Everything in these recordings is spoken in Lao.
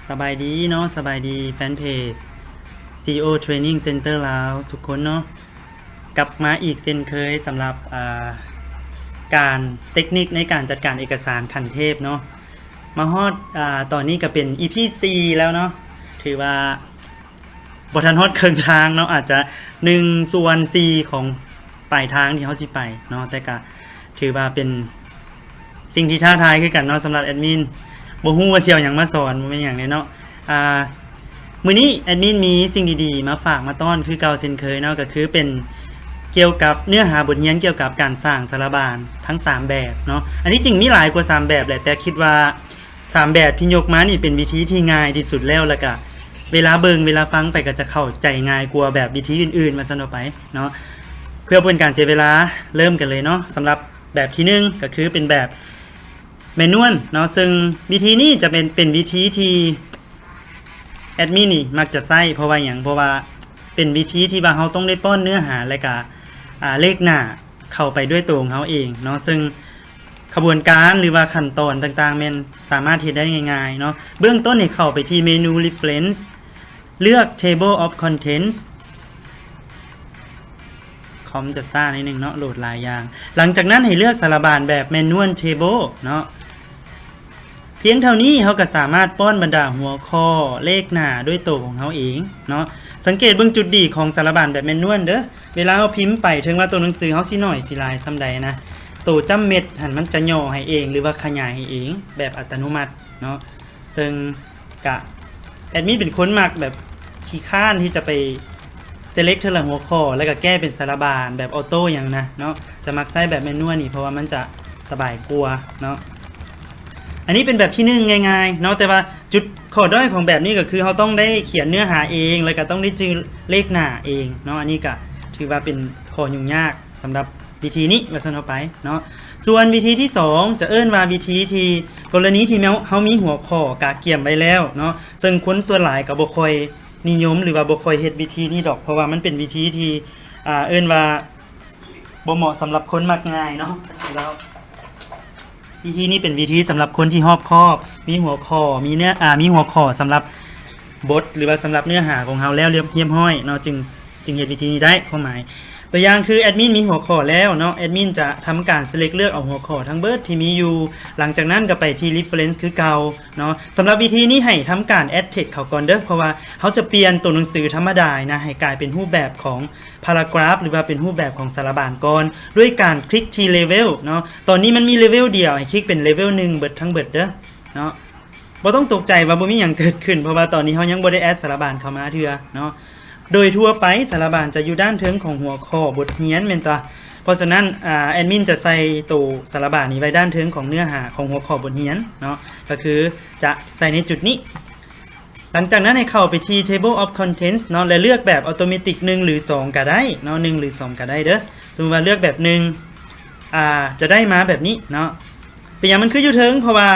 ສະບາຍດີເນາະ ສະບາຍດີແຟນເພຈ ຊີອີໂອ Training Center ລາວທຸກຄົນເນາະ. ກັບມາອີກເຊັ່ນເຄີຍສຳລັບ ອ່າ ການເຕັກນິກໃນການຈັດການເອກະສານຂັ້ນເທບເນາະ. ມາຮອດ ອ່າ ຕອນນີ້ກໍເປັນ ອີພີ ສີ່ ແລ້ວເນາະ ຖືວ່າ ບໍ່ທັນຮອດເຄິ່ງທາງເນາະ ອາດຈະໜຶ່ງສ່ວນສີ່ຂອງປາຍທາງທີ່ເຮົາຊິໄປເນາະ ແຕ່ກະຖືວ່າເປັນສິ່ງທີ່ທ້າທາຍຄືກັນເນາະ ສຳລັບແອດມິນ. ບໍ່ຮູ້ວ່າຊິເອົາຫຍັງມາສອນ ບໍ່ແມ່ນຫຍັງເດເນາະ. ອ່າ ມື້ນີ້ແອດມິນມີສິ່ງດີໆມາຝາກມາຕ້ອນຄືເກົ່າເຊັ່ນເຄີຍເນາະ ກໍຄືເປັນກ່ຽວກັບເນື້ອຫາບົດຮຽນກ່ຽວກັບການສ້າງສາລະບານທັງສາມແບບເນາະ. ອັນທີ່ຈິງມີຫຼາຍກວ່າສາມແບບແຫຼະ ແຕ່ຄິດວ່າ ສາມແບບທີ່ຍົກມານີ້ເປັນວິທີທີ່ງ່າຍທີ່ສຸດແລ້ວ ແລ້ວກະເວລາເບິ່ງເວລາຟັງໄປກໍຈະເຂົ້າໃຈງ່າຍກວ່າແບບວິທີອື່ນໆ ວ່າຊັ້ນເອົາໄປເນາະ. ເພື່ອບໍ່ເປັນການເສຍເວລາ ເລີ່ມກັນເລີຍເນາະ. ສຳລັບແບບທີໜຶ່ງ ກໍຄືເປັນແບບແມນນວນເນາະ ເຊິ່ງວິທີນີ້ຈະເປັນ ເປັນວິທີທີ່ແອດມິນນີ້ມັກຈະໃຊ້. ເພາະວ່າຫຍັງ? ເພາະວ່າເປັນວິທີທີ່ວ່າເຮົາຕ້ອງໄດ້ປ້ອນເນື້ອຫາ ແລະກະ ອ່າ ເລກໜ້າ ເຂົ້າໄປດ້ວຍໂຕຂອງເຮົາເອງເນາະ ເຊິ່ງຂະບວນການ ຫຼືວ່າຂັ້ນຕອນຕ່າງໆ ແມ່ນສາມາດເຮັດໄດ້ງ່າຍໆເນາະ. ເບື້ອງຕົ້ນໃຫ້ເຂົ້າໄປທີ່ເມນູ Reference ເລືອກ Table of Contents. ຄອມຈະຊ້າໜ້ອຍໜຶ່ງເນາະ ໂຫຼດຫຼາຍຢ່າງ. ຫຼັງຈາກນັ້ນໃຫ້ເລືອກສາລະບານແບບ Manual Table ເນາະ. ພຽງເທົ່ານີ້ເຮົາກໍສາມາດປ້ອນບັນດາຫົວຂໍ້ເລກໜ້າດ້ວຍໂຕຂອງເຮົາເອງເນາະ. ສັງເກດເບິ່ງຈຸດດີຂອງສາລະບານແບບແມນນວນເດີ້ ເວລາເຮົາພິມໄປ ເຖິງວ່າໂຕໜັງສືເຮົາຊິໜ້ອຍຊິຫຼາຍສ່ຳໃດນະ ໂຕຈ້ຳເມັດຫັ້ນມັນຈະຫຍໍ້ໃຫ້ເອງ ຫຼືວ່າຂະຫຍາຍໃຫ້ເອງແບບອັດຕະໂນມັດເນາະ. ເຊິ່ງກະ ແອດມິນເປັນຄົນມັກແບບຂີ້ຄ້ານທີ່ຈະໄປ select ເທື່ອລະຫົວຂໍ້ ແລ້ວກໍແກ້ເປັນສາລະບານແບບ auto ຫຍັງນະເນາະ ຈະມັກໃຊ້ແບບແມນນວນນີ້ ເພາະວ່າມັນຈະສະບາຍກວ່າເນາະ. ອັນນີ້ເປັນແບບທີໜຶ່ງງ່າຍໆເນາະ ແຕ່ວ່າຈຸດຂໍ້ດ້ອຍຂອງແບບນີ້ກໍຄືເຮົາຕ້ອງໄດ້ຂຽນເນື້ອຫາເອງ ແລ້ວກໍຕ້ອງໄດ້ຈື່ເລກໜ້າເອງເນາະ. ອັນນີ້ກໍຖືວ່າເປັນຂໍ້ຫຍຸ້ງຍາກສຳລັບວິທີນີ້ ວ່າຊັ້ນເອົາໄປເນາະ. ສ່ວນວິທີທີສອງ ຈະເອີ້ນວ່າວິທີທີ່ ກໍລະນີທີ່ເຮົາ ເຮົາມີຫົວຂໍ້ກະກຽມໄວ້ແລ້ວເນາະ ເຊິ່ງຄົນສ່ວນຫຼາຍກໍບໍ່ຄ່ອຍ ນິຍົມ ຫຼືວ່າບໍ່ຄ່ອຍເຮັດວິທີນີ້ດອກ ເພາະວ່າມັນເປັນວິທີທີ່ ອ່າ ເອີ້ນວ່າບໍ່ເໝາະສຳລັບຄົນມັກງ່າຍເນາະ. ແລ້ວວິທີນີ້ເປັນວິທີສຳລັບຄົນທີ່ຮອບຄອບ ມີຫົວຂໍ້ ມີເນື້ອ ອ່າ ມີຫົວຂໍ້ສຳລັບບົດ ຫຼືວ່າສຳລັບເນື້ອຫາຂອງເຮົາແລ້ວຮຽບ ຮຽບຮ້ອຍເນາະ ຈຶ່ງ ຈຶ່ງເຮັດວິທີນີ້ໄດ້ ຄວາມໝາຍ ຕົວຢ່າງຄືແອດມິນມີຫົວຂໍ້ແລ້ວເນາະ ແອດມິນຈະທຳການ select ເລືອກເອົາຫົວຂໍ້ທັງເບິດທີ່ມີຢູ່ ຫຼັງຈາກນັ້ນກໍໄປທີ່ Reference ຄືເກົ່າເນາະ. ສຳລັບວິທີນີ້ໃຫ້ທຳການ add text ເຂົ້າກ່ອນເດີ້ ເພາະວ່າເຮົາຈະປ່ຽນໂຕໜັງສືທຳມະດານະ ໃຫ້ກາຍເປັນຮູບແບບຂອງ paragraph ຫຼືວ່າເປັນຮູບແບບຂອງສາລະບານກ່ອນ ດ້ວຍການຄລິກທີ່ level ເນາະ. ຕອນນີ້ມັນມີ level ດຽວ ໃຫ້ຄລິກເປັນ level ໜຶ່ງເບິດທັງເບິດເດີ້ເນາະ. ບໍ່ຕ້ອງຕົກໃຈວ່າບໍ່ມີຫຍັງເກີດຂຶ້ນ ເພາະວ່າຕອນນີ້ເຮົາຍັງບໍ່ໄດ້ add ສາລະບານເຂົ້າມາເທື່ອເນາະ. ໂດຍທົ່ວໄປສາລະບານຈະຢູ່ດ້ານເທິງຂອງຫົວຂໍ້ບົດຮຽນແມ່ນຕາ ເພາະສະນັ້ນ ອາ ແອດມິນຈະໃສ່ໂຕສາລະບານນີ້ໄວ້ດ້ານເທິງຂອງເນື້ອຫາຂອງຫົວຂໍ້ບົດຮຽນເນາະ ກໍຄືຈະໃສ່ໃນຈຸດນີ້. ຫຼັງຈາກນັ້ນໃຫ້ເຂົ້າໄປທີ່ Table of Contents ເນາະ ແລະເລືອກແບບ Automatic ໜຶ່ງ ຫຼື ສອງ ກໍໄດ້ເນາະ ໜຶ່ງ ຫຼື ສອງ ກໍໄດ້ເດີ້. ສົມມຸດວ່າເລືອກແບບ ໜຶ່ງ ອາ ຈະໄດ້ມາແບບນີ້ເນາະ. ເປັນຫຍັງມັນຄືຢູ່ເທິງ? ເພາະວ່າ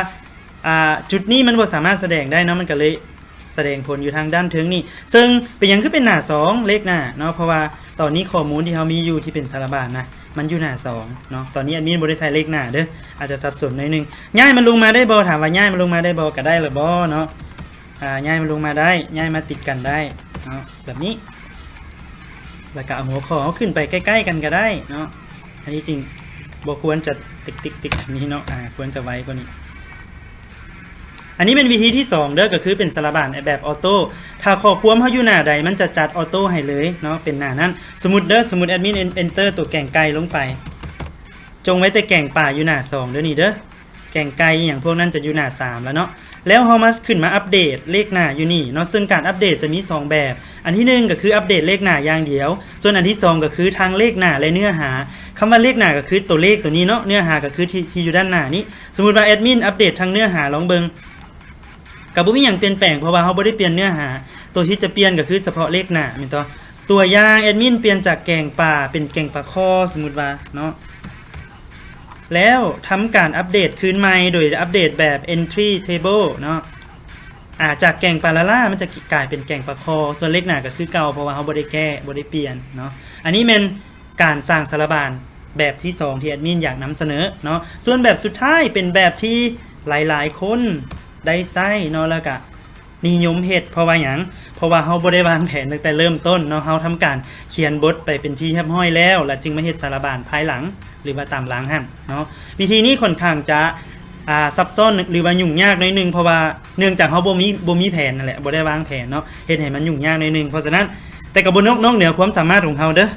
ອາ ຈຸດນີ້ມັນບໍ່ສາມາດສະແດງໄດ້ເນາະ ມັນກໍເລີຍ ສະແດງຜົນຢູ່ທາງດ້ານເທິງນີ້ ເຊິ່ງເປັນຫຍັງຄືເປັນໜ້າສອງ ເລກໜ້າເນາະ ເພາະວ່າຕອນນີ້ຂໍ້ມູນທີ່ເຮົາມີຢູ່ທີ່ເປັນສາລະບານນະ ມັນຢູ່ໜ້າສອງເນາະ. ຕອນນີ້ແອດມິນບໍ່ໄດ້ໃສ່ເລກໜ້າເດີ້ ອາດຈະສັບສົນໜ້ອຍໜຶ່ງ. ຍ້າຍມັນລົງມາໄດ້ບໍ່? ຖາມວ່າຍ້າຍມັນລົງມາໄດ້ບໍ່? ກໍໄດ້ລະບໍ່ເນາະ. ອາ ຍ້າຍມັນລົງມາໄດ້ ຍ້າຍມາຕິດກັນໄດ້ເນາະ ແບບນີ້ ແລ້ວກໍເອົາຫົວຂໍ້ເຮົາຂຶ້ນໄປໃກ້ໆກັນກໍໄດ້ເນາະ. ອັນນີ້ຈິງບໍ່ຄວນຈະຕິກໆໆແບບນີ້ເນາະ ອາ ຄວນຈະໄວກວ່ານີ້. ອັນນີ້ແມ່ນວິທີທີສອງເດີ້ ກໍຄືເປັນສາລະບານແບບ auto ຖ້າຂໍ້ຄວາມເຮົາຢູ່ໜ້າໃດ ມັນຈະຈັດ auto ໃຫ້ເລີຍເນາະ ເປັນໜ້ານັ້ນ. ສົມມຸດເດີ້ ສົມມຸດແອດມິນ enter ຕົວແກງໄກ່ລົງໄປ ຈົ່ງໄວ້ແຕ່ແກງປາຢູ່ໜ້າສອງເດີ້ ນີ້ເດີ້ ແກງໄກ່ອີ່ຫຍັງພວກນັ້ນຈະຢູ່ໜ້າສາມແລ້ວເນາະ. ແລ້ວເຮົາມາ ຂຶ້ນມາອັບເດດເລກໜ້າຢູ່ນີ້ເນາະ ເຊິ່ງການອັບເດດຈະມີສອງແບບ ອັນທີໜຶ່ງກໍຄືອັບເດດເລກໜ້າຢ່າງດຽວ ສ່ວນອັນທີສອງກໍຄືທັງເລກໜ້າ ແລະ ເນື້ອຫາ. ຄຳວ່າເລກໜ້າກໍຄືຕົວເລກຕົວນີ້ເນາະ ເນື້ອຫາກໍຄືທີ່ ທີ່ຢູ່ດ້ານໜ້ານີ້. ສົມມຸດວ່າແອດມິນອັບເດດທັງເນື້ອຫາລອງເບິ່ງ ກໍບໍ່ມີຫຍັງປ່ຽນແປງ ເພາະວ່າເຮົາບໍ່ໄດ້ປ່ຽນເນື້ອຫາ ຕົວທີ່ຈະປ່ຽນກໍຄືສະເພາະເລກໜ້າແມ່ນຕົວະ. ຕົວຢ່າງແອດມິນປ່ຽນຈາກແກງປາເປັນແກງປາຄໍ ສົມມຸດວ່າເນາະ ແລ້ວທຳການອັບເດດຄືນໃໝ່ໂດຍອັບເດດແບບ entry table ເນາະ. ອາ ຈາກແກງປາລ້າໆ ມັນຈະກາຍເປັນແກງປາຄໍ ສ່ວນເລກໜ້າກໍຄືເກົ່າ ເພາະວ່າເຮົາບໍ່ໄດ້ແກ້ ບໍ່ໄດ້ປ່ຽນເນາະ. ອັນນີ້ແມ່ນການສ້າງສາລະບານແບບທີສອງທີ່ແອດມິນຢາກນຳສະເໜີເນາະ. ສ່ວນແບບສຸດທ້າຍເປັນແບບທີ່ຫຼາຍໆຄົນໄດ້ໃຊ້ເນາະ ແລ້ວກະ ນິຍົມເຮັດ ເພາະວ່າຫຍັງ? ເພາະວ່າເຮົາບໍ່ໄດ້ວາງແຜນຕັ້ງແຕ່ເລີ່ມຕົ້ນເນາະ, ເຮົາທຳການຂຽນບົດໄປເປັນທີ່ຮຽບຮ້ອຍແລ້ວ ແລ້ວຈຶ່ງມາເຮັດສາລະບານພາຍຫຼັງ ຫຼືວ່າຕາມຫຼັງຫັ້ນເນາະ. ວິທີນີ້ຂ້ອນຂ້າງຈະ ອ່າ ຊັບຊ້ອນ ຫຼືວ່າຫຍຸ້ງຍາກໜ້ອຍໜຶ່ງ ເພາະວ່າເນື່ອງຈາກເຮົາບໍ່ມີ ບໍ່ມີແຜນນັ້ນແຫຼະ ບໍ່ໄດ້ວາງແຜນເນາະ ເຮັດໃຫ້ມັນຫຍຸ້ງຍາກໜ້ອຍໜຶ່ງ. ເພາະສະນັ້ນ ແຕ່ກໍບໍ່ນອກ ນອກເໜືອຄວາມສາມາດຂອງເຮົາເດີ້.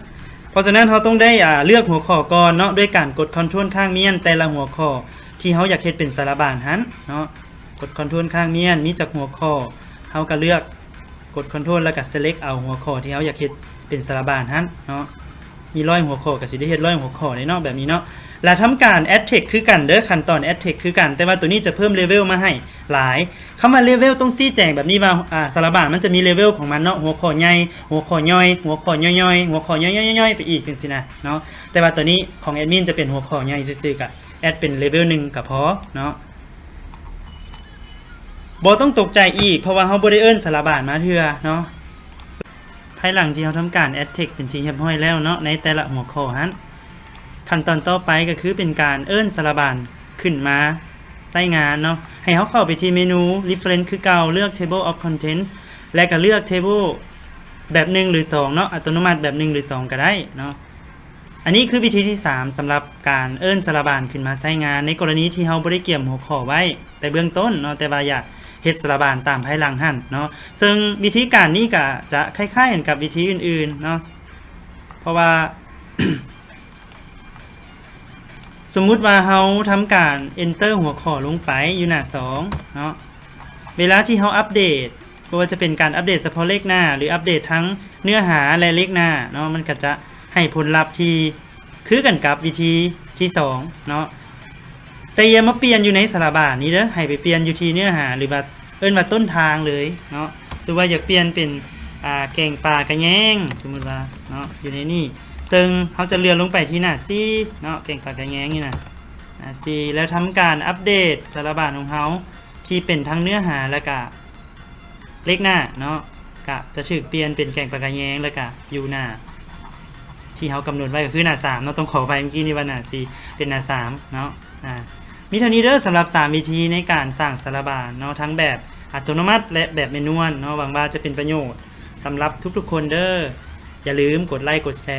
ເພາະສະນັ້ນເຮົາຕ້ອງໄດ້ ອ່າ ເລືອກຫົວຂໍ້ກ່ອນເນາະ ດ້ວຍການກົດຄອນໂທຣນຂ້າງມ້ຽນແຕ່ລະຫົວຂໍ້ທີ່ເຮົາຢາກເຮັດເປັນສາລະບານຫັ້ນເນາະ. ກົດຄອນໂທຣນຂ້າງມ້ຽນ ມີຈັກຫົວຂໍ້ ເຮົາກໍເລືອກ ກົດຄອນໂທຣນ ແລ້ວກໍເຊເລັກເອົາຫົວຂໍ້ທີ່ເຮົາຢາກເຮັດເປັນສາລະບານຫັ້ນເນາະ. ມີຮ້ອຍຫົວຂໍ້ ກໍຊິໄດ້ເຮັດຮ້ອຍຫົວຂໍ້ເລີຍເນາະ ແບບນີ້ເນາະ. ແລ້ວທຳການແອັດເທັກຄືກັນເດີ້ ຂັ້ນຕອນແອັດເທັກຄືກັນ ແຕ່ວ່າໂຕນີ້ຈະເພີ່ມເລເວວມາໃຫ້ຫຼາຍ. ຄຳວ່າເລເວວຕ້ອງຊີ້ແຈງແບບນີ້ວ່າ ອ່າ ສາລະບານມັນຈະມີເລເວວຂອງມັນເນາະ ຫົວຂໍ້ໃຫຍ່ ຫົວຂໍ້ຍ່ອຍ ຫົວຂໍ້ຍ່ອຍໆ ຫົວຂໍ້ຍ່ອຍໆ ໄປອີກ ຈັ່ງຊີ້ນະເນາະ. ແຕ່ວ່າໂຕນີ້ຂອງແອັດມິນຈະເປັນຫົວຂໍ້ໃຫຍ່ຊື່ໆ ກະແອັດເປັນເລເວວໜຶ່ງກໍພໍເນາະ. ບໍ່ຕ້ອງຕົກໃຈອີກ ເພາະວ່າເຮົາບໍ່ໄດ້ເອີ້ນສາລະບານມາເທື່ອເນາະ. ພາຍຫຼັງທີ່ເຮົາທຳການແອັດເທັກເປັນທີ່ຮຽບຮ້ອຍແລ້ວເນາະ ໃນແຕ່ລະຫົວຂໍ້ຫັ້ນ ຂັ້ນຕອນຕໍ່ໄປກໍຄືເປັນການເອີ້ນສາລະບານຂຶ້ນມາໃຊ້ງານເນາະ. ໃຫ້ເຮົາເຂົ້າໄປທີ່ເມນູ Reference ຄືເກົ່າ ເລືອກ Table of Contents ແລະກໍເລືອກ Table ແບບໜຶ່ງ ຫຼື ສອງເນາະ ອັດຕະໂນມັດແບບໜຶ່ງ ຫຼື ສອງກໍໄດ້ເນາະ. ອັນນີ້ຄືວິທີທີສາມ ສຳລັບການເອີ້ນສາລະບານຂຶ້ນມາໃຊ້ງານ ໃນກໍລະນີທີ່ເຮົາບໍ່ໄດ້ກຽມຫົວຂໍ້ໄວ້ແຕ່ເບື້ອງຕົ້ນເນາະ ແຕ່ວ່າຢາກເຮັດສາລະບານຕາມພາຍຫຼັງຫັ້ນເນາະ. ເຊິ່ງວິທີການນີ້ກະຈະຄ້າຍໆກັນກັບວິທີອື່ນໆເນາະ ເພາະວ່າ ສົມມຸດວ່າເຮົາທຳການ Enter ຫົວຂໍ້ລົງໄປຢູ່ໜ້າສອງເນາະ ເວລາທີ່ເຮົາອັບເດດ ບໍ່ວ່າຈະເປັນການອັບເດດສະເພາະເລກໜ້າ ຫຼື ອັບເດດທັງເນື້ອຫາ ແລະ ເລກໜ້າເນາະ ມັນກໍຈະໃຫ້ຜົນລັບທີ່ຄືກັນກັບວິທີທີສອງເນາະ. ແຕ່ຢ່າມາປ່ຽນຢູ່ໃນສາລະບານນີ້ເດີ້ ໃຫ້ໄປປ່ຽນຢູ່ທີ່ເນື້ອຫາ ຫຼືວ່າເອີ້ນວ່າຕົ້ນທາງເລີຍເນາະ. ສົມມຸດວ່າຢາກປ່ຽນເປັນ ອ່າ ແກງປາກະແຍງ ສົມມຸດວ່າເນາະ ຢູ່ໃນນີ້ ເຊິ່ງເຮົາຈະເລື່ອນລົງໄປທີ່ໜ້າສີ່ເນາະ ແກງປາກະແຍງນີ້ນະ ໜ້າສີ່ ແລ້ວທຳການອັບເດດສາລະບານຂອງເຮົາ ທີ່ເປັນທັງເນື້ອຫາ ແລ້ວກະເລກໜ້າເນາະ ກະຈະຖືກປ່ຽນເປັນແກງປາກະແຍງ ແລ້ວກະຢູ່ໜ້າທີ່ເຮົາກຳນົດໄວ້ ກໍຄືໜ້າສາມເນາະ. ຕ້ອງຂໍອະໄພ ເມື່ອກີ້ນີ້ວ່າໜ້າສີ່ ເປັນໜ້າສາມເນາະ. ອາ ມີເທົ່ານີ້ເດີ້ ສຳລັບສາມວິທີໃນການສ້າງສາລະບານເນາະ ທັງແບບອັດຕະໂນມັດ ແລະ ແບບແມນນວນເນາະ. ຫວັງວ່າຈະເປັນປະໂຫຍດສຳລັບທຸກໆຄົນເດີ້. ຢ່າລືມກົດໄລ ກົດແຊ